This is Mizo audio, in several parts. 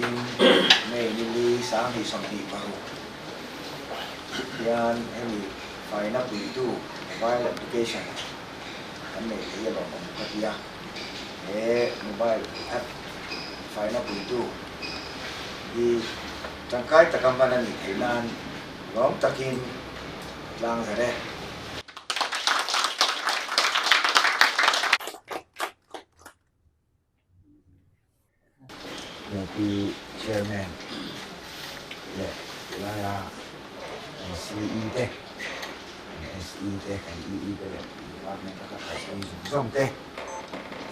Vawiin May ni li 2026 hian hemi faina puitu mobile application kan nei thei alawm awm ka ti a. He mobile app faina puitu hi tangkai taka hman a nih theih nan lawm takin ka tlang zar e. Pi Chairman leh tilaia kan CE te, kan SE te, kan EE te leh Department a ka kalpui zawng zawng te,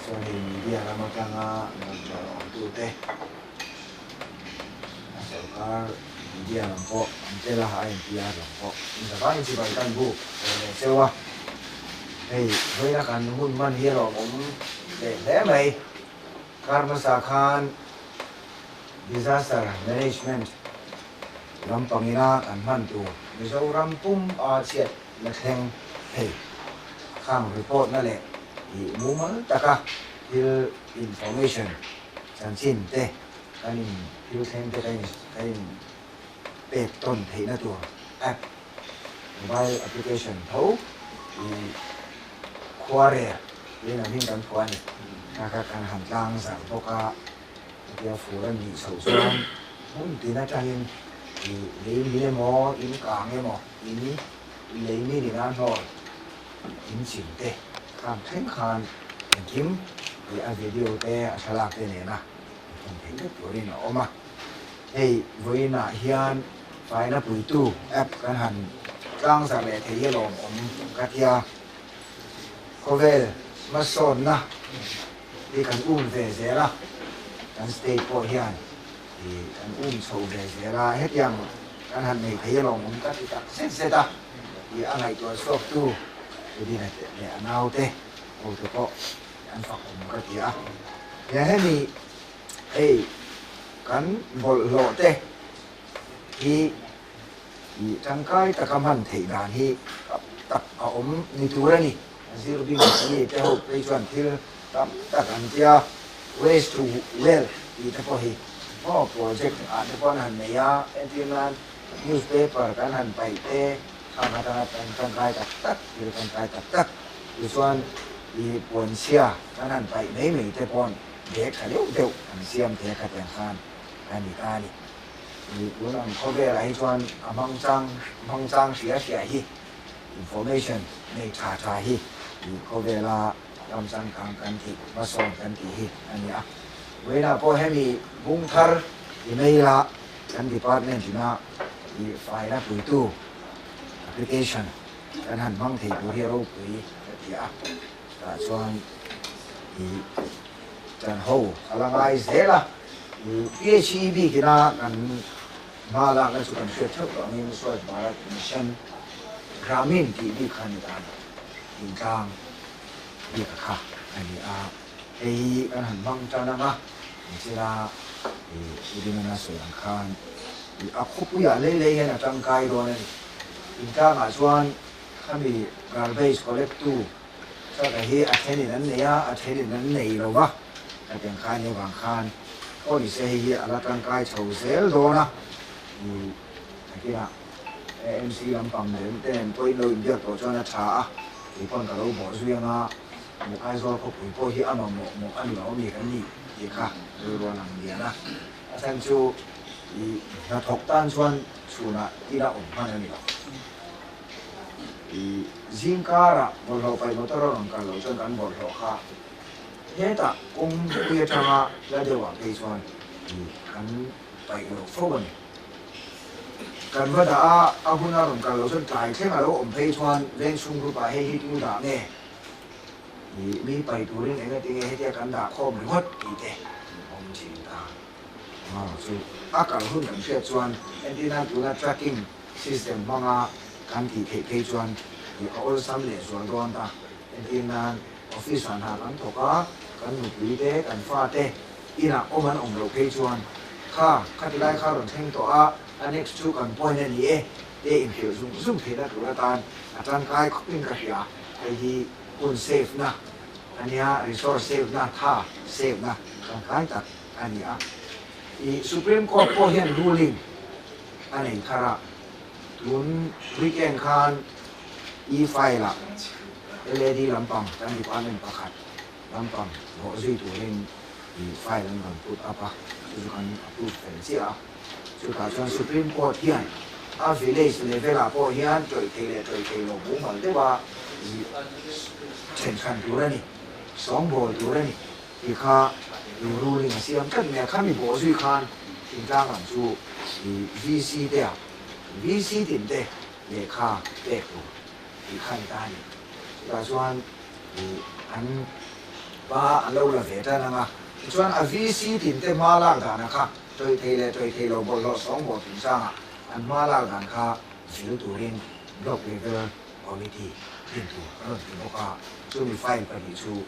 chuan hei media lam atanga rawn tlawh awmtu te, a sorkar media lam pawh an tel a, INPR lam pawh inzavaiin chibai kan buk ve leh cheu a, hei vawiina kan hun hman hi a lawmawm leh hle mai. Kar hmasa khan Disaster Management lampangina kan hman tur Mizoram pum a chhiat la thleng thei khang report na leh ih mumal taka thil information chanchin te kan in thil thleng te kan in kan in pek tawn theihna tur app mobile application tho ih Khuarel tiin a hming kan phuah a ni. Kha kha kan han tlang zarh bawk a, hetia fur a nih chhoh chuan hmun tin atangin ih lei min emaw, in kang emaw, in lei min in a hnawl in chim te khang thleng khan engkim ih a video te a thlalak te nena thawm theih vek turin a awm a. Hei vawiinah hian faina puitu app kan han tlang zarh leh thei hi lawmawm ka tia. Khawvel hmasawnna hi kan um ve zel a, kan state pawh hian ih kan um chho ve zel a, hetiang kan han nei thei alawm awm ka ti tak zet zet a, ih a ngaihtuah chhuaktu Edina te leh a naute hote pawh an fak awm ka ti a. Hian hemi hei kan bawlhhlawh te hi Ih tangkai taka hman theih dan hi tam tak a awm ni tur a ni. Zir bing mi te ho phei chuan thil tam tak an tia, waste to wealth tih te pawh hi maw project ah te pawh an han nei a, entir nan newspaper kan han paih te khang atanga kan tangkai tak tak thil tangkai tak tak tichuan ih puanchhia kan han paih mai mai te paw'n bag tha deuh deuh an siam thei a khatiang khan a ni ta a ni. Tun ang khawvelah hi chuan a hmang chang hmang chang hria hria hi information nei tha tha hi ih khawvela ram changkang kan tih hmasawn kan tih hi a ni a. Vawiinah pawh hemi bung thar email a kan department ina ih faina puitu application kan han hmang thei tur hi a ropui ka ti a, tah chuan ih Ṭan ho a la ngai zel a, PHE bikina kan hma lakna chu kan hriat theuh tawh angin Swachh Bharat Mission Gramin tih bik kha a ni ta a ni, intlang bik a kha a ni a, hei hi kan han hmang ṭan ang a, nichina i Udinana sawi ang khan a khawpuiah lei lei hian a ṭangkai dawn a ni, intlangah chuan khami garbage collect tu Chaka hi a thenin an nei a, a thenin an nei lo va, hetiang khan i avang khan pawh ni se hei hi a la tangkai chho zel dawn a, i nakinah AMC lampang leh te nen pawhin lo inbiak tawh chuan a tha a, kei pawn ka lo bawh zui anga Aizawl khawpui pawh hi a mamawh mawh a ni lo ami kan nih tih kha rilru a lang lian a, a chhan chu i hnathawk tan chuan chhunah ila awm hman a ni lo. I zing karah bawlhhlawh paih motor a rawn kal loh chuan kan bawlhhlawh kha hetah kawng pui atanga la deuhah phei chuan i kan paih loh fo a ni. Kan va dah a, a hun a rawn kal loh chuan tlai thleng a lo awm phei chuan veng chhung group ah hei hi tu dah nge i mi paih turin eng ati nge hetia kan dah khawm ringawt tih te awm thin ta. Engemaw chu a kal hun kan hriat chuan entirnan tuna tracking System hmanga kan tih theih phei chuan ih a awlsam leh zual dawn ta. Entir nan office ah hna kan thawk a, kan nupui te, kan fa te inah awm an awm loh phei chuan kha khati lai kha rawn thleng tawh a, a next chu kan point a ni e te inhrilh zung zung theihna tur atan a tangkai khawpin ka hria. Hei hi hun save na a nia, resource save na, tha save na tangkai tak a ni a. I Supreme Court pawh hian ruling a nei thar a, tun weekend khan e-file ah LAD lampang kan department pakhat lampang rawh zui turin i file an rawn put up a, chu chu kan approve fel chiah a. Chutah chuan Supreme Court hian a village level ah pawh hian tawih thei leh tawih thei lo mumal deuh a i thenkhan tur a ni, sawngbawl tur a ni tih kha i ruling a siam tlat mai a. Khami bawh zui khan thingtlang lam chu i VC te ah VC tin te lehkha pek tur tih kha ni ta a ni. Chutah chuan i an pa an lo la ve tan ang a, tichuan a VC tin te hma lak dana kha Tawih thei leh tawih thei lo bawlhhlawh sawngbawl chungchangah an hma lak dan kha zil turin Block Level Committee din tur a rawn ti bawk a, chumi file pahnih chu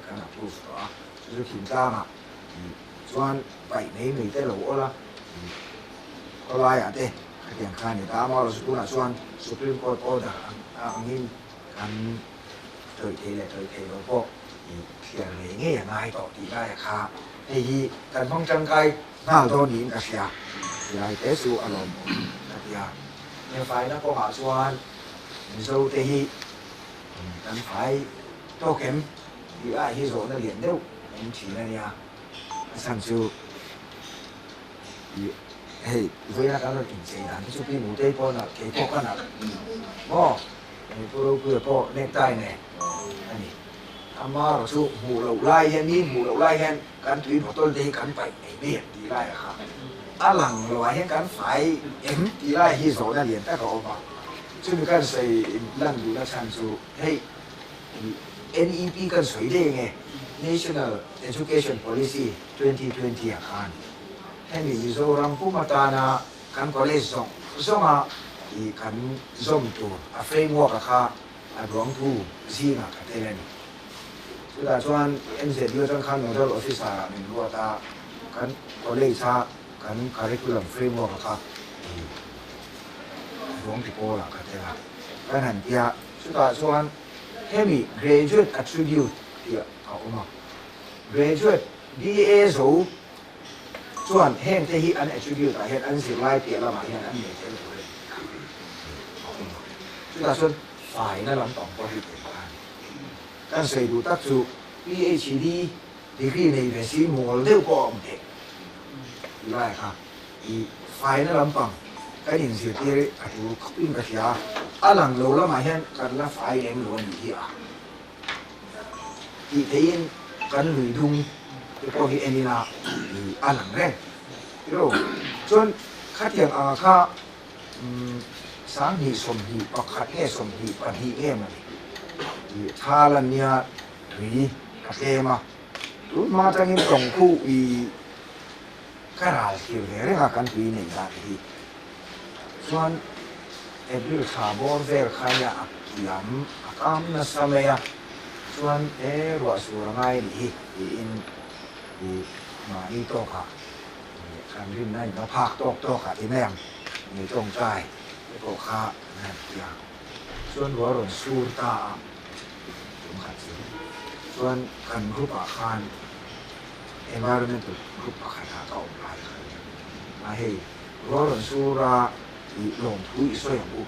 kan approve tawh a, chu chu thingtlangah chuan paih mai mai te lo awl a, khawlaiah te khatiang kha a ni ta a, amaherawhchu tunah chuan Supreme Court order angin kan tawih thei leh tawih thei lo pawh thliar ngei ngei a ngai tawh tih laia kha hei hi kan hmang tangkai nghal dawn niin ka hria ti lai te chu a lawmawm ka ti a. Hnefaina kawngah chuan Mizo te hi kan fai tawk em tih lai hi zawhna lian deuh awm thin a nia, a chhan chu ih hei vawiina kan rawn inchei dan te chu Pi Mutei pawh nalh kei pawh ka nalh maw? Pu Ropuia pawh necktie nen a ni. Amaherawh chu hmuh loh lai hian, mi hmuh loh lai hian kan tui bottle te hi kan paih ngei mai em tih lai a kha. A lang lo ah hian kan fai em tih lai hi zawhna lian tak a awm a. Chumi kan sawi lan duhna chhan chu hei NEP kan sawi daih nge National Education Policy 2020 ah khan hemi Mizoram pum atana Kan college zawng zawnga i kan zawm tur a framework a kha a duangtu zingah ka tel a ni. Chutah chuan MZU atang khan nodal officer ah min ruat a, kan college a kan curriculum framework a kha i duangtu pawlah ka tel a. Kan han ti a, chutah chuan hemi graduate attribute tih a awm a, graduate BA zo Chuan heng te hi an attribute ah hian an zirlai piah lamah hian an nei tel tur a ni tih a awm a. Chutah chuan faina lampang pawh hi tel a ni. Kan sawi duh tak chu PhD degree nei ve si mawl deuh pawh a awm theih tih lai kha i faina lampang kan inzirtir a tul khawpin ka hria a, a lang lo lamah hian kan la fai lem lo a nih hi a. Tih theihin kan lui dung te pawh hi en ila a lang reng tiro. Chuan khatiang anga kha 21 21 nge 22 nge mawni tih thal a nia tui a tlem a, tun hma atangin tawng khu i ka ral thlir ve reng a kan tui neih dan hi. Chuan April thla bawr vel kha nia a kiam a kam nasa mai a, chuan e ruah sur a ngai nih hi tiin i mahni tawkah kan rinna in a phak tawk tawkah ti mai ang ni tawngtai te pawh kha an han ti a, chuan ruah rawn sur ta a tum khat chu chuan kan group ah khan environmental group pakhatah ka awm lai kha nia a hei Rual rawn sur a i lawmthu i sawi ang u.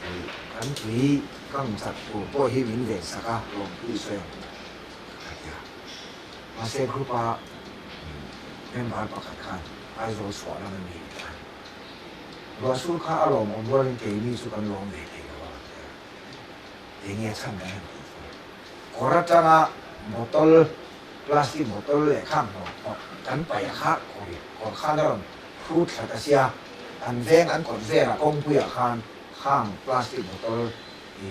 I kan tui kang chat tur pawh hi min ven sak a lawmthu i sawi ang u ka ti a. Mahse group a member pakhat khan Aizawl chhuah lam a mi ni khan ruah sur kha a lawmawm rualin keini chu kan lawm ve thei lo a ka ti a. Enge chhan kan han tih chu kawr atanga bottle Plastic bottle leh khang hnawh hnawh kan paih a kha kawr kawr khan a rawn hrut thla ta sia, an veng an kawt velah kawngpuiah khan khang plastic bottle i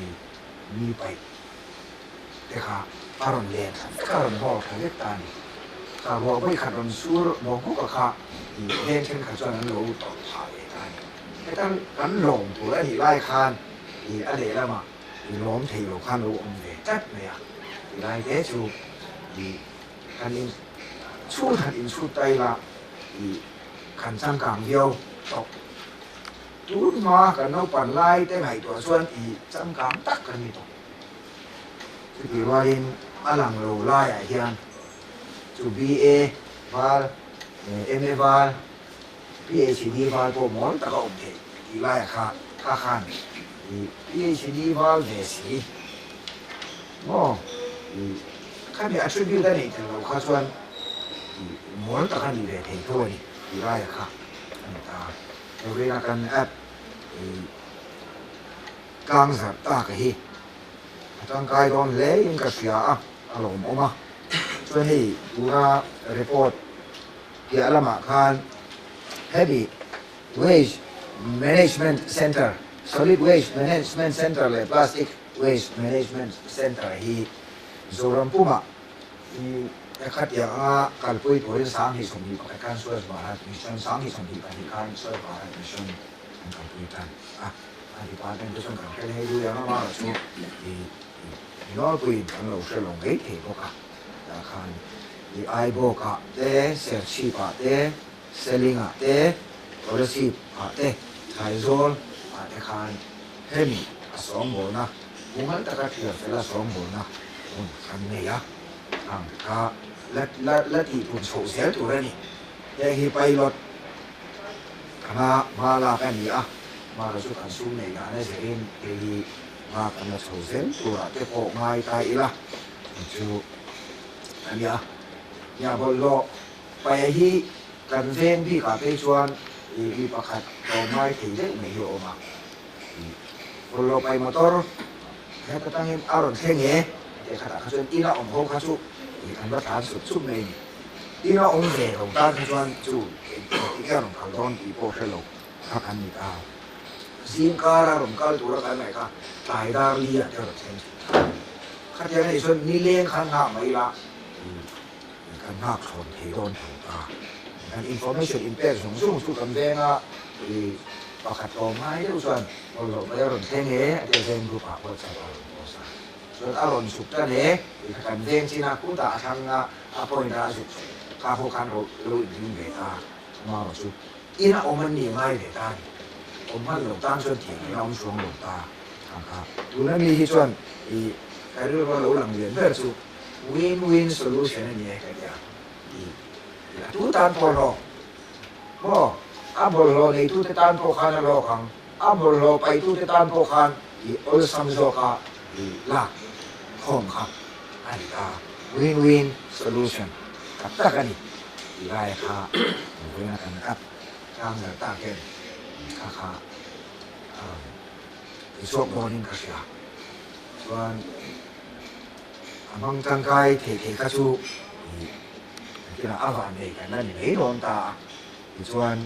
mi paih te kha a rawn len thla vek a, a rawn hawl thla vek ta a ni. Kha ruah vawi khat rawn sur bawk bawk a kha i veng thenkhat chuan an lo tawlh phah ve ta a ni. Heta kan lawm tur a nih lai khan i a lehlamah i lawm thei lo khan lo awm ve tlat mai a, ti lai te chu i kan in chhut han in chhut ta ila i kan changkang viau tawp. Tun hma kan naupan lai te ngaihtuah chuan i changkang tak kan ni tawp. Chutih rualin a lang lo laiah hian chu BA val. MA val, PhD val pawh mawl taka awm theih tih laia kha kha khan PhD val ve si maw khami attribute a neih tel loh kha chuan mawl tak a nih ve thei tho a ni tih laia kha a ni ta. Vawiina kan app tlang zarh tak hi a tangkai dawn hle in ka hria a, a lawmawm a. Chuan hei tuna report piah lamah khan Heavy Waste Management Centre, Solid Waste Management Centre leh Plastic Waste Management Centre hi Zoram pumah i khatiang anga kalpui turin 2021 khan Swachh Bharat Mission, 2022 khan Swachh Bharat Mission an kalpui tan a. A department te chuan kan hre leh dui ang a, amaherawh chu i nawlpuiin kan lo hre lo ngei thei bawk a. Tah khan i Aibawk ah te, Serchhip ah te, Seling ah te, Kolasib ah te, Thaizawl ah te khan hemi a sawngbawlna, mumal taka thiar fel a sawngbawlna hun kan nei a, ang kha la la la tih pun chhoh zel tur a ni. Heng hi pilot anga hma lak a ni a, hmara chu kan sum neih dan a zirin hei hi hma kan la chho zel turah te pawh ngai ta ila tih chu a nia. Nia bawlhhlawh paih hi kan veng bikah phei chuan ih mi pakhat tlawm ngai thei deuh mai hi a awm a, ih bawlhhlawh paih motor heta tangin a rawn thleng e tih khatah kha chuan ina awm ho kha chu ih an va tlan sup sup mai a ni. Ina awm ve lo tan kha chuan chu engtik a rawn kal dawn tih pawh hre lo kha kan ni ta. Zingkar a rawn kal tura kan ngaih kha tlai dar li ah te a rawn thleng thin ta. Khatiang a nih chuan nileng khan nghak mai ila kan nghak thlawn thei dawn tho ta. Kan information inpek zawng zawng chu kan veng a pakhat tlawm ngai deuh chuan bawlhhlawh mai a rawn thleng e a tia veng group ah WhatsApp a rawn post a. Chuan a rawn chhuk tan e tih kha kan veng chin a, kutah a thlang a, a point a a zuk chhuk kha pawh khan ro lo inring ve ta. Amaherawh chu ina awm an nih ngai ve ta a ni. Awm hman lo tan chuan thiam in a awm chuang lo ta ang kha. Tuna mi hi chuan i ka rilru a lo lang lian ber chu win-win solution a ni e ka ti a. I a tu tan pawh hlawk maw? A bawlhhlawh neitute tan pawh khan a hlawk ang. A bawlhhlawh paihtute tan pawh khan i awlsam zawka i lak khawm kha a ni ta. Win-win solution tak tak a ni tih lai kha vawiin a kan app tlangzar tak hian kha kha a rawn ti chhuak dawnin ka hria. Chuan a hmang tangkai thei thei kha chu i engtinah a van nei kan la ni mai dawn ta a. Tichuan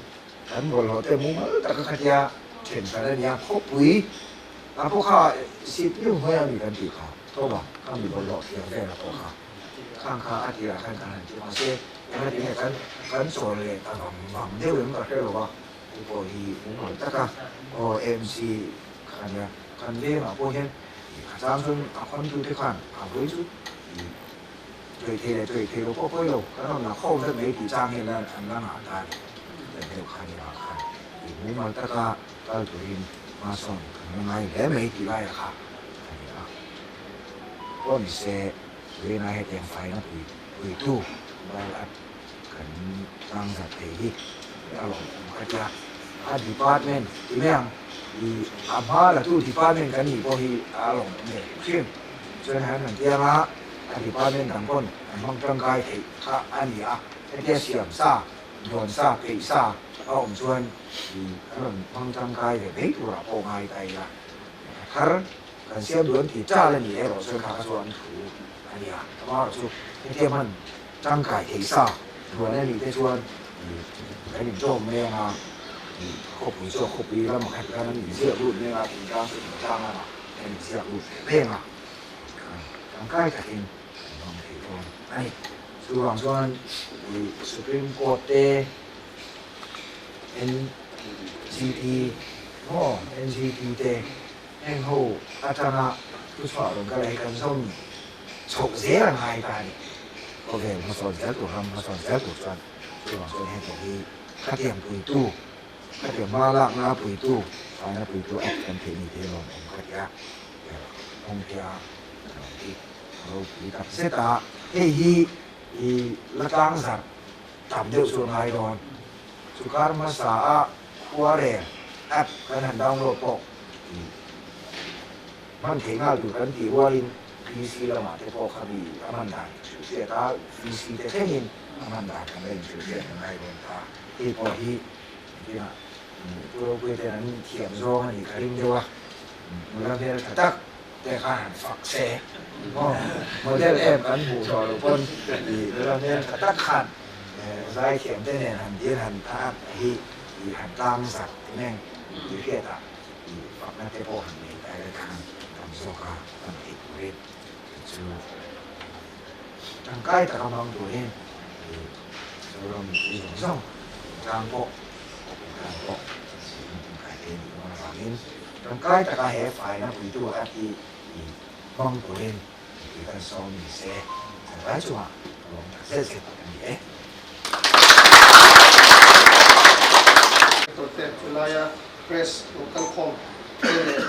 Kan bawlhhlawh te mumal taka khatia then hran a nia, khawpui a pawh kha sit liu hnuai a mi kan tih kha tawp a, kha mi bawlhhlawh thiam vel a pawh kha khang kha a tirah khan kan han ti mahse eng a ti nge kan kan chawl leh ta vang vang deuh em ka hre lo a, chu pawh hi mumal taka aw AMC kha a nia, kan vengah pawh hian a chang chuan a khawntu te khan a vawi chu ih Tuai thei leh tuai thei lo pawh pawi lo, kan rawn la khawm vek mai tih chang hian an la ngah ta a ni. Tiang deuh khan i vang khan i mumal taka kal turin hma sawn kan la ngai hle mai tih laia kha a ni a. Pawh ni se, Rina hetiang faina pui puitu mobile app kan tlangzat thei hi a lawmawm ka tia. A department ti mai ang, i a hma latu department kan nih pawh hi a lawmawm ve hrim hrim. Chuan han han tiang a. A department dang pawn an hmang tangkai theih kha a ni a, hetia siam sa, dawn sa, peih sa a awm chuan i an rawn hmang tangkai ve mai turah pawh ngai ta ila, a thar kan siam dawn tih tal a ni erawh chuan kha kha chu an thu a nia, amaherawh chu hetia hman tangkai theih sa duan a nih te chuan i kan inṭawm mai anga i khawpui chu a khawpui lamah kha tikhan an inziak lut mai anga thingtlang chu thingtlang lamah kan inziak lut ve mai anga. Tangkai takin kan hmang thei dawn a ni. Chuvang chuan i Supreme Court te, NGT maw NGT te heng ho atanga thuchhuah rawn kal hi kan zawm chhoh zel a ngai ta a ni. Khawvel hmasawn zel tur ram hmasawn zel tur chuan chuvang chuan hetiang hi khatiang puitu, khatiang hma lakna puitu, faina puitu app kan theih ni te lawmawm ka ti a. Kawngtea ka lo ti ropui tak zet a, hei hi i la tlangzarh tam deuh chu a ngai dawn. Chu kar hmasa a khuarel app kan han download pawh i hman theih nghal tur kan tih rualin PC lamah te pawh kha mi a hman dan hrilh hriat a, VC te thlengin a hman dan kan la inhrilh hriat a ngai dawn ta. Hei pawh hi engtinah Pu Ropuia ten an thiam zawng a nih ka ring deuh a, nula hmel tha tak te khan han fak se maw, model em kan hmuh tawh loh pawn i nula hmel tha tak khan zaithiam te nen han dil han tha hi i han tlang zat meng tih hriatah i fakna te pawh han nei ta ila khan tam zawk a hman theih turin chu tangkai taka hmang turin i Zoram mipui zawng zawng tlang pawh tlang pawh in tangkai thei a nih dawn avangin tangkai taka he faina puitu app hi i hmang turin mipui kan sawm ni se tangkai chungah ka lawm tak zet zet a ni e. Tawte chulaia press lo kal khawm te leh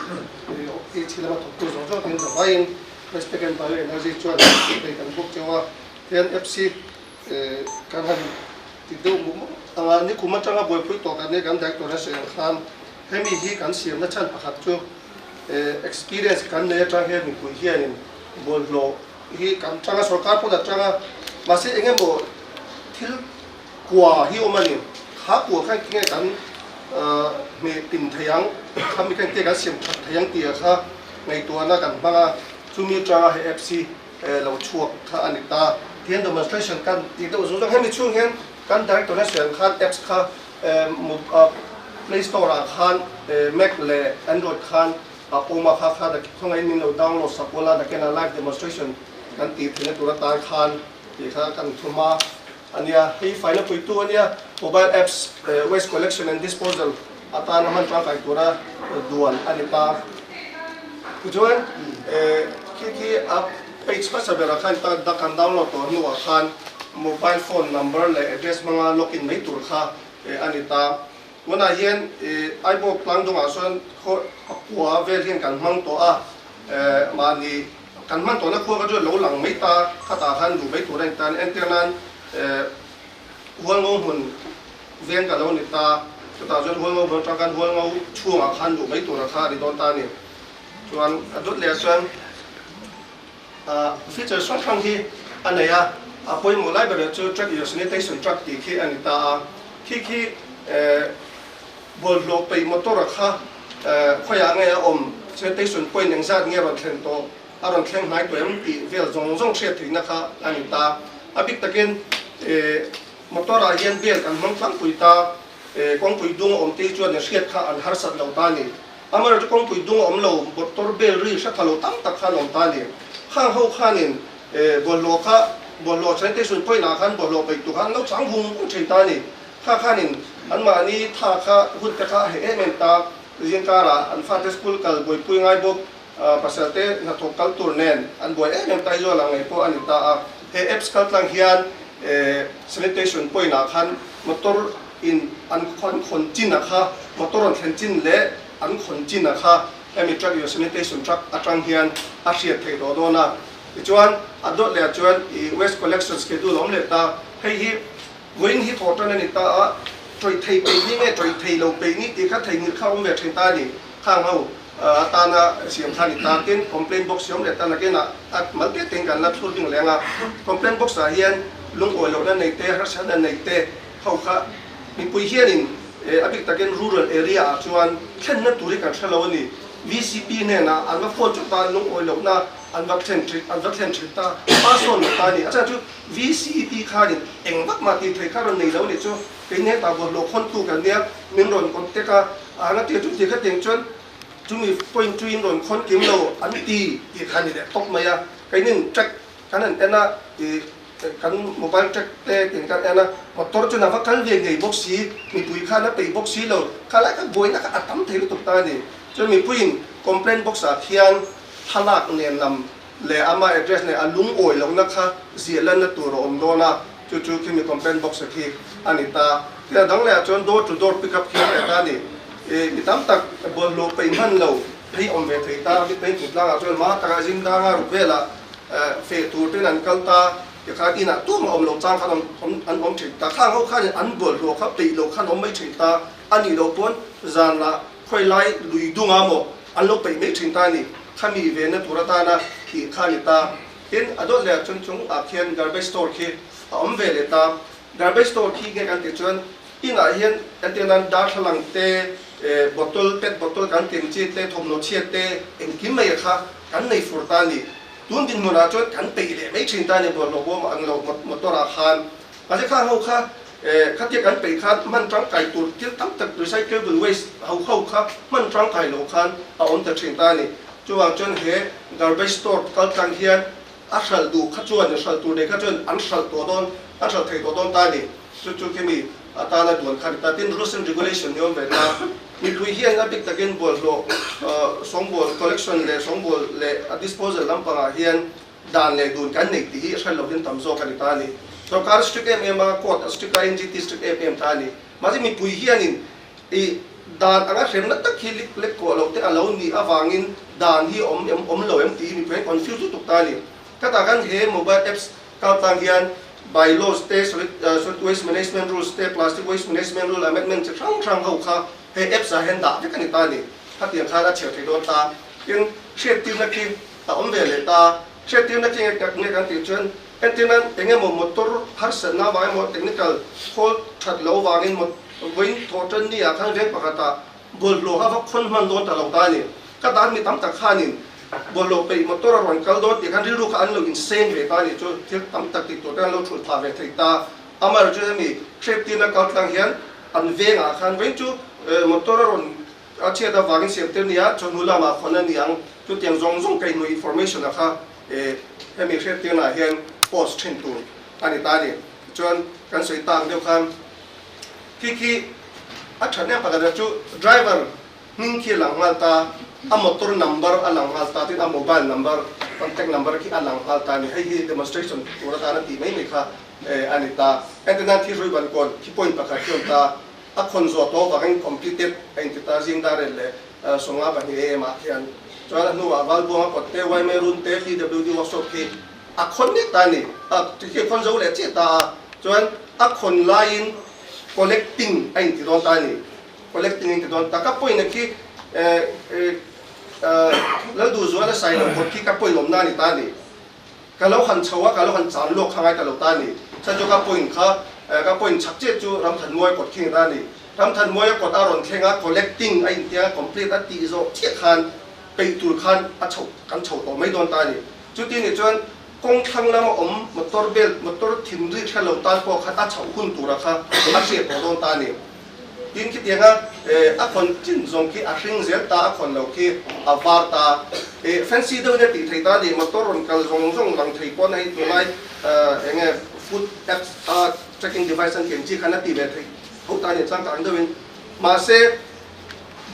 i chhi lama thawktu zawng zawng ten zavaiin Press Tech and Bio Energy chuan bei kan bawk cheu a, tihian apps hi Kan han ti deuh mup mup ang a, nikum atanga buaipui tawh kan nia kan director a sawi ang khan hemi hi kan siamna chhan pakhat chu experience kan nei atang hian mipui hianin bawlhhlawh hi kan tang a, sorkar pawn a tang a, mahse eng emaw thil kua hi awm a ni, kha kua khan tinge kan hmeh pin thei ang, khami khan tinge kan siam that thei ang tih ah kha ngaihtuahna kan hmang a, chumi atanga he apps hi lo chhuak kha a ni ta. Tihian demonstration kan tih deuh zawng zawng hemi chhung hian kan director hian sawi ang khan apps kha play store ah khan mac leh android khan a awm a kha kha khawngaihin min lo download sak ula nakinah live demonstration kan tih theihna tur atan khan tih kha kan thum a ania. Hei faina puitu ania mobile apps waste collection and disposal atana hman tangkai tura duan a ni ta. Tichuan khi khi a page hmasa berah khan ta kan download tawh hnuah khan mobile phone number leh address hmanga login mai tur kha a ni ta. Tunah hian Aibawk tlang dawngah chuan khaw pakua vel hian kan hmang tawh a, mahni kan hman tawhna khua kha chu lo lang mai ta, khatah khan duh mai tur a ni ta. Entir nan Hualngo hmun veng ka lo ni ta, chutah chuan Hualngo hmun atang khan Hualngo chhungah khan duh mai tura kha a ni dawn ta a ni. Chuan a dawt leh ah chuan feature hrang hrang hi a nei a, a pawimawh lai ber chu track your sanitation truck tih khi a ni ta a, khi khi bawlhhlawh peih motor a kha khawiah nge a awm, sanitation point engzat nge rawn thlen tawh, a rawn thleng hnai tawh em tih vel zawng zawng hriat theihna kha a ni ta. A bik takin motor ah hian bel kan hmang tlangpui ta, kawngpui dung a awm te hi chuan hriat kha an harsat lo ta a ni. Amaherawhchu kawngpui dung a awm lo, motor bel ri hre tha lo tam tak khan awm ta a ni. Khang ho khanin bawlhhlawh kha bawlhhlawh sanitation point ah khan bawlhhlawh peih tur khan an lo chang vung vung thin ta a ni. Kha khanin anmahni tha kha hun te kha a heh em em ta, zingkarah an fate school kal buaipui ngai bawk. Pasal te hnathawk kal tur nen an buai em em ta hi zual ang ngei pawh a ni ta a. He apps kal tlang hian sanitation point ah khan motor in an khawn chin a kha, motor rawn thlen chin leh an khawn chin a kha hemi truck your sanitation truck atang hian a hriat theih tawh dawn a. Tichuan a dawt leh ah chuan i waste collection schedule a awm leh ta. Hei hi vawiin hi thawh tan a ni ta a, tawih thei peih ni nge tawih thei lo peih ni tih kha theihnghilh kha a awm ve thin ta a ni. Khang ho atana siam kha ni ta. Tin, complaint box hi awm leh ta nakinah a mal te tein kan la thlur ding leng a. Complaint box ah hian lungawi lohna nei te, harsatna nei te ho kha mipui hianin a bik takin rural area ah chuan thlenna tur hi kan hre lo a ni. VCP hnenah an va phone chawt a, lungawi lohna an va thlen thin an va thlen thin ta. Pass on ta a ni. A chhan chu VCP khanin eng vak mah tih theih kha rawn nei lo a nih chu. Kei nge ta bawlhhlawh khawntu kan nia, min rawn contact a, a nga tir chu ti kha teng chuan chumi point chu in rawn khawn kim lo an ti tih kha ni leh tawp mai a, keinin track kan han en a, ih kan mobile track te tin kan en a, motor chuan a va kal ve ngei bawk si, mipui khan a peih bawk si lo, kha lai kha buaina kha a tam thei lutuk ta a ni. Chuan mipuiin complaint box ah khian thlalak nen lam leh ama address nen a lungawi lohna kha ziah lanna tur a awm dawn a, chu chu khimi complaint box a khi a ni ta. Tin a dang leh ah chuan door to door pick up khi a ni ta a ni. Ih mi tam tak bawlhhlawh peih hman lo phei awm ve thei ta, mi peng tling tlang ah chuan ma takah zing danga ruk velah feh tur ten an kal ta. Tikhan inah tumah awm lo chang khan awm an awm thin ta. Khang ho khanin an bawlhhlawh kha peih lo khan awm mai thin ta. A nih loh pawn zanah khawilai lui dunga maw an lo peih mai thin ta a ni. Khami venna tur atana tih kha a ni ta. Tin, a dawt leh chung chung ah khian garbage store khi a awm ve leh ta. Garbage store khi nge kan tih chuan inah hian entir nan darthlalang te, bottle, pet bottle kan tih ang chi te, thawmhnaw chhiat te engkim mai kha kan nei fur ta a ni. Tun dinhmunah chuan kan peih leh mai thin ta a ni bawlhhlawh bawm ang lo motor ah khan. Mahse khang ho kha khatia kan peih khan hman tangkai tur thil tam tak recyclable waste ho ho kha hman tangkai lo khan a awm ta thin ta a ni. Chuvang chuan he garbage store kal tlang hian a hralh duh kha chuan hralh tur nei kha chuan an hralh tawh dawn an hralh thei tawh dawn ta a ni. Chu chu khimi atana duan kha a ni ta. Tin, rules and regulation ni awm ve ta. Mipui hian a bik takin bawlhhlawh sawngbawl collection leh sawngbawl leh a disposal lampangah hian dan leh dun kan neih tih hi hre lovin tam zawk a ni ta a ni. Sorkar strict em em a, court a strict a, NGT strict em em ta a ni. Mahse mipui hianin i dan anga hremna tak hi lek lek kawh loh te a lo nih avangin dan hi awm em awm lo em tih hi mipui an confuse lutuk ta a ni. Khatah khan he mobile apps kal tlang hian by-laws te, solid solid waste management rules te, plastic waste management rule amendment chi hrang hrang ho kha he apps ah hian dah vek a ni ta a ni. Khatiang khan a chhiar thei dawn ta. Tin, hriattirna khi a awm ve leh ta. Hriattirna khi nge nge kan tih chuan entirna eng emaw motor harsatna avang emaw technical fault that loh avangin vawiin thawh tan ni ah khan veng pakhatah Bawlhhlawh a va khawn hman dawn ta lo ta a ni. Ka dan mi tam tak khanin bawlhhlawh peih motor a rawn kal dawn tih khan rilru kha an lo inseng ve ta a ni chu thil tam tak tih tur te an lo thulh phah ve thei ta. Amaherawhchu hemi hreptirna kal tlang hian an vengah khan vawiin chu motor a rawn a chhiat avangin siam tir nia chawhnu lamah khawn a ni ang. Chutiang zawng zawng kaihhnawih information a kha hemi hreptirnaah hian post thin tur a ni ta a ni. Tichuan kan sawi tak deuh khan Khi khi a that em pakhat chu driver hming khi a lang nghal ta, a motor number a lang nghal ta, tin a mobile number, contact number khi a lang nghal ta a ni. Hei hi demonstration tur atan a tih mai mai kha a ni ta. Entirnan thi hrui ban kawn khi point pakhat khi a awm ta, a khawn zawh tawh avangin completed a inti ta zing dar el leh 52 am ah khian. Chuan a hnuah Valbuanga kawt te, Waimei run te, PWD workshop khi A khawn mek ta a ni. A khi a khawn zo leh chiah ta a, chuan a khawn laiin collecting a inti dawn ta a ni. Collecting a inti dawn ta. Ka point a khi Lalduhzuala Sailo kawt khi ka point awmna a ni ta a ni. Ka lo han chho a, ka lo han chan lawk kha ngai ta lo ta a ni. Chhan chu ka point kha ka point chhak chiah chu Ramthanmuai kawt khi a ni ta a ni. Ramthanmuaia kawt a rawn thleng a, collecting a inti a, complete a tih zawh chiah khan peih tur khan a chho kan chho tawh mai dawn ta a ni. Chuti nih chuan kawng thlang lama awm motor belt, motor thinri hre lo tan pawh khan a chhoh hun tura kha a hriat tawh dawn ta a ni. Tin khitianga a khawn chin zawng khi a hring zel ta, a khawn lo khi a var ta. Fancy deuhin a tih theih ta a ni, motor rawn kal zawng zawng lang thei pawn hei tunlai eng nge food apps a tracking device an tih ang chi khan a ti ve thei tho ta a ni changkang deuhin. Mahse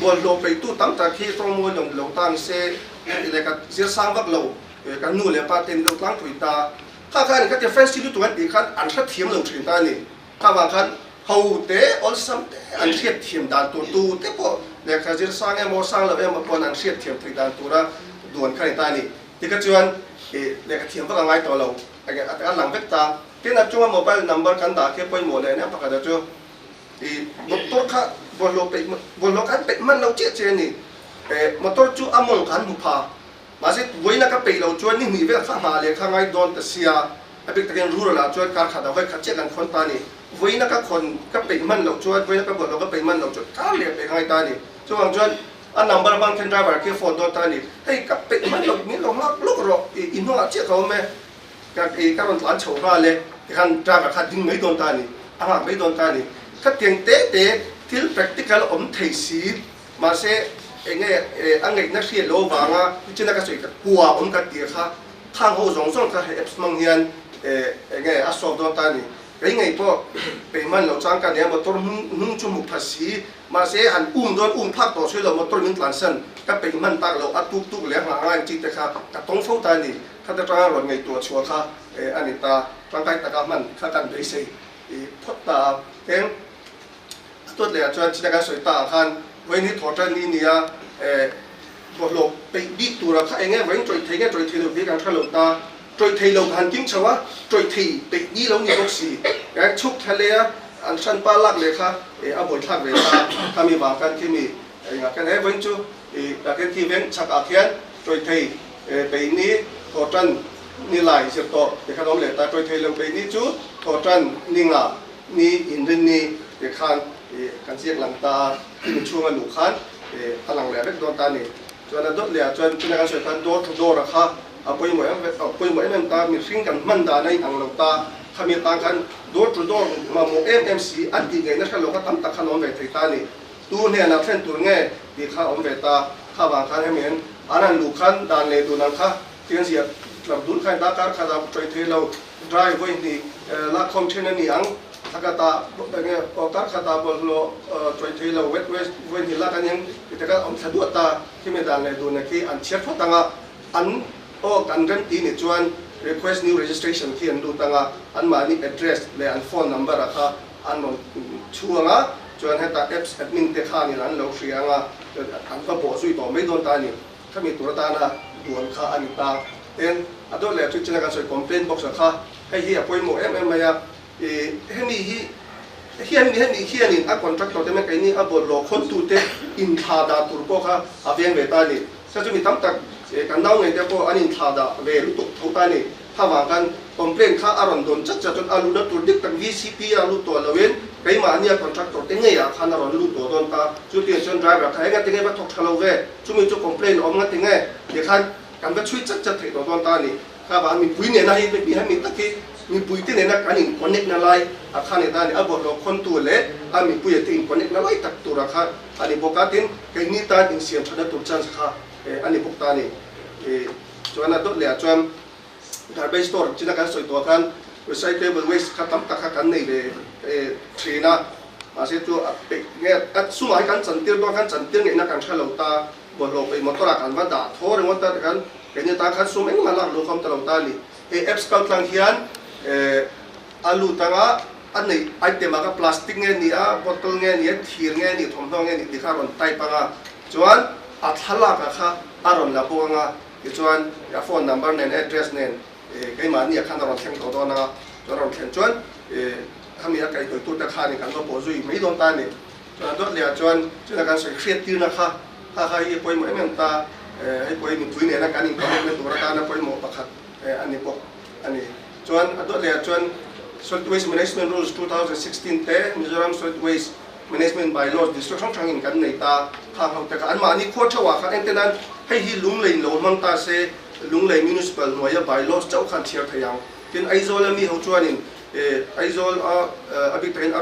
Bawlhhlawh peihtu tam tak hi tawngmawi lo lo ta ni se, heti leh ka zir sang vak lo, kan nu leh pa te an lo tlangpui ta. Kha kha a ni, khatia fancy lutuk an tih khan an hrethiam lo thin ta a ni. Kha vang khan ho te, awlsam te an hriatthiam dan tur tu te pawh lehkha zir sang emaw sang lo emaw pawn an hriatthiam theih dan tura duan kha a ni ta a ni. Tikha chuan lehkha thiam vak a ngai tawh lo, a lang vek ta. Tin a chunga mobile number kan dah khi pawimawh leh nen pakhat ah chu I motor kha bawlhhlawh peih bawlhhlawh kha an peih hman lo chiah che a ni. Motor chu a mawng kha an hmu pha. Mahse vawiina ka peih lo chuan ni hnih vel kha nghah leh kha ngai dawn ta sia. A bik takin rural ah chuan kar khat ah vawi khat chiah kan khawn ta a ni. Vawiina ka khawn ka peih hman loh chuan vawiina ka bawlhhlawh ka peih hman loh chuan kar leh peih ngai ta a ni. Chuvang chuan a number hmang khian driver khi a phone dawn ta a ni. Hei ka peih hman loh min lo nghak lawk rawh i hnungah chiah ka awm e. Ka i ka rawn tlan chho nghal e tikhan driver kha ding mai dawn ta a ni, a nghak mai dawn ta a ni. Khatiang te te thil practical awm thei si mahse eng nge a ngaihna hriat lo avanga nichina ka sawi ka kua awm ka tih kha khang ho zawng zawng kha he apps hmang hian eng nge a solve dawn ta a ni. Kei ngei pawh peihman loh chang ka nia motor hnung chu hmu pha si mahse han um dawn um phak tawh sawi lo motor min tlansan ka peihman tak loh a tuk tuk leh a nghah ngai ang chi te kha ka tawng fo ta a ni. Khata tanga rawn ngaihtuah chhuah kha a ni ta, tangkai taka hman kha kan beisei phawt ta a. Eng a tuat leh ah chuan china kan sawi ta ah khan vawiin hi thawh tan ni nia bawlhhlawh peih bik tura kha eng nge vawiin tawih thei nge tawih thei lo tih kan hre lo ta. Ṭawih thei lo ka han king chho a, ṭawih thei peih ni lo ni bawk si. Ka chhuk thla leh a, an hranpa lak leh kha a buaithlak ve ta. Khami vang khan khi mi engah khan he vawiin chu ka khen khi veng chhak ah khian ṭawih thei peih ni thaw ṭan ni lai zir tawh te khan awm leh ta. Ṭawih thei lo peih ni chu thaw ṭan ni nga ni inrin ni te khan kan ziak lang ta a, khi mi chhunga luh khan a lang leh vek dawn ta a ni. Chuan a dawt leh ah chuan chulai kan sawi khan door to door a kha a pawimawh em a pawimawh em em ta, mihring kan hman dan a inang lo ta, khami atan khan door to door mamawh em em si an tih ngaihna hre lo kha tam tak khan awm ve thei ta a ni. Tu hnenah thlen tur nge tih kha awm ve ta, kha vang khan hemi an an han luh khan dan leh dun ang kha thil ziah tlar dul kha in darkar khat a tawih thei lo, dry vawi hnih lakkhawm then a ni ang. Thakata enge aw kar khata bawlhhlawh tawih thei lo wet waste vawi hnih lak an eng ti taka awm thla duah ta khi mi dan leh dun khi an chhiar phawt ang a, an aw kan rem ti nih chuan request new registration khi an lut ang a, anmahni address leh an phone number a kha an rawn chhu ang a, chuan heta apps admin te khanin an lo hria ang a, chuan an va bawh zui tawh mai dawn ta a ni. Khami tur atana duan kha a ni ta. Tin, a dawt leh chu china kan sawi complaint box a kha hei hi a pawimawh em em mai a. I hemi hi hian hemi hianin a contractor te mai keini a bawlhhlawh khawntute inthla dah tur pawh kha a veng ve ta a ni. Sa chu mi tam tak kan nau ngei te pawh an inthla dah ve lutuk tho ta a ni. Kha vang khan complaint kha a rawn dawn chat chat chuan a luhna tur dik tak VCP a lut tawh loin keimahnia contractor te ngeiah khan a rawn lut tawh dawn ta. Chutiang chuan driver kha enga tinge va thawk tha lo ve, chumi chu complaint a awm nga tinge tih khan kan va chhui chat chat theih tawh dawn ta a ni. Kha vang mipui nena hi mi hemi tak hi mipui te nena kan in connect na lai a kha ni ta a ni. A bawlhhlawh khawntu leh a mipuia te in connect na lai tak tura kha a ni bawk a, tin keini tan insiam thatna tur chance kha a ni bawk ta a ni. Chuan a dawt leh ah chuan garbage store china kan sawi tawh ah khan recyclable waste kha tam tak kha kan nei ve thin a, mahse chu a peih nge a sumah hi kan chantir dawn khan chantir ngeihna kan hre lo ta, bawlhhlawh peih motor ah kan va dah thaw ringawt ta tikhan keini tan khan sum engmah lak luh khawm ta lo ta a ni. Hei apps kal tlang hian a lut anga a neih item ah kha plastic nge ni a, bottle nge ni a, thir nge ni, thawmhnaw nge ni tih kha a rawn type anga chuan a thlalak ah kha a rawn la bawk anga tichuan a phone number nen address nen keimahni ah khan a rawn thleng tawh dawn anga chuan a rawn thlen chuan khami a kaihhnawih tur te khanin kan va pawh zui mai dawn ta a ni. Chuan dawt leh ah chuan chutah kan sawi hriat tirna kha kha kha hi pawimawh em em ta, hei pawh hi mipui nena kan inkalawk na tur atana pawimawh pakhat a ni bawk a ni. Chuan a dawt leh ah chuan Solid Waste Management Rules 2016 te Mizoram Solid Waste Management By-laws district hrang hrangin kan nei ta, khang ho te kha anmahni khua theuh ah khan ente nan hei hi Lunglei lo hmang ta se Lunglei Municipal hnuaia by-laws chauh khan chhiar thei ang. Tin Aizawl a mi ho chuanin Aizawl a a bik takin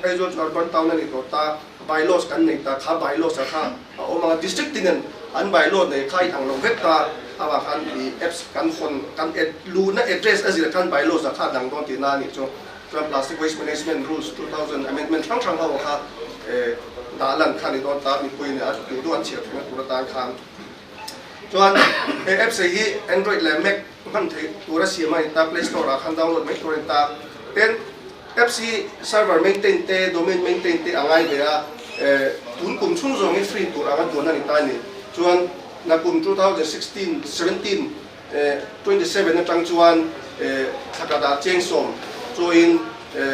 Aizawl chu urban town a ni tawh ta, by-laws kan nei ta, kha by-laws ah kha a awm ang a, district tinin an by-law nei kha inang lo vek ta, amah khan i apps kan hawn kan luhna address a zir khan by-laws ah kha a dang dawn tihna a nih chu. Chuan Plastic Waste Management Rules 2000 amendment hrang hrang ho kha dah lan kha a ni dawn ta, mipui nen a duh duh an chhiar theihna tur atan khan. Chuan he apps hi Android leh Mac hman theih tur a siam a ni ta, Play Store ah khan download mai tur a ni ta. Tin, apps hi server maintain te, domain maintain te a ngai ve a, tun kum chhung zawng hi free tur anga duan a ni ta a ni. Chuan nakum 2016, 17, 27 atang chuan thlakhat ah cheng sawm chawiin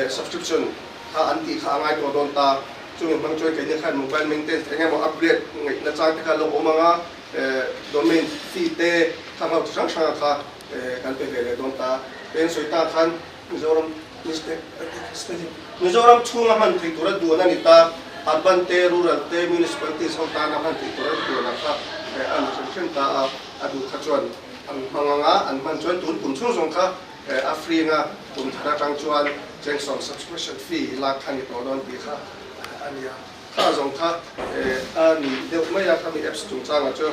subscription kha an tih kha a ngai tawh dawn ta. Chumi hmang chuan keini khan mobile maintenance eng emaw upgrade ngaihna chang te kha lo awm ang a, domain fee te kha hngau chi hrang hrang kha kan pe ve leh dawn ta. Peng sawi ta khan Mizoram Mizoram chhunga hman theih tura duan a ni ta, urban te, rural te, municipalities ho tana hman theih tura duan ang kha a ni hrim hrim ta a, a duh kha chuan an hmang ang a, an hman chuan tun kum chhung zawng kha a free anga kum thar atang chuan cheng sawm subscription fee lak kha ni tawh dawn tih kha a ni a, kha zawng kha a ni deuh mai a khami apps chungchangah chu.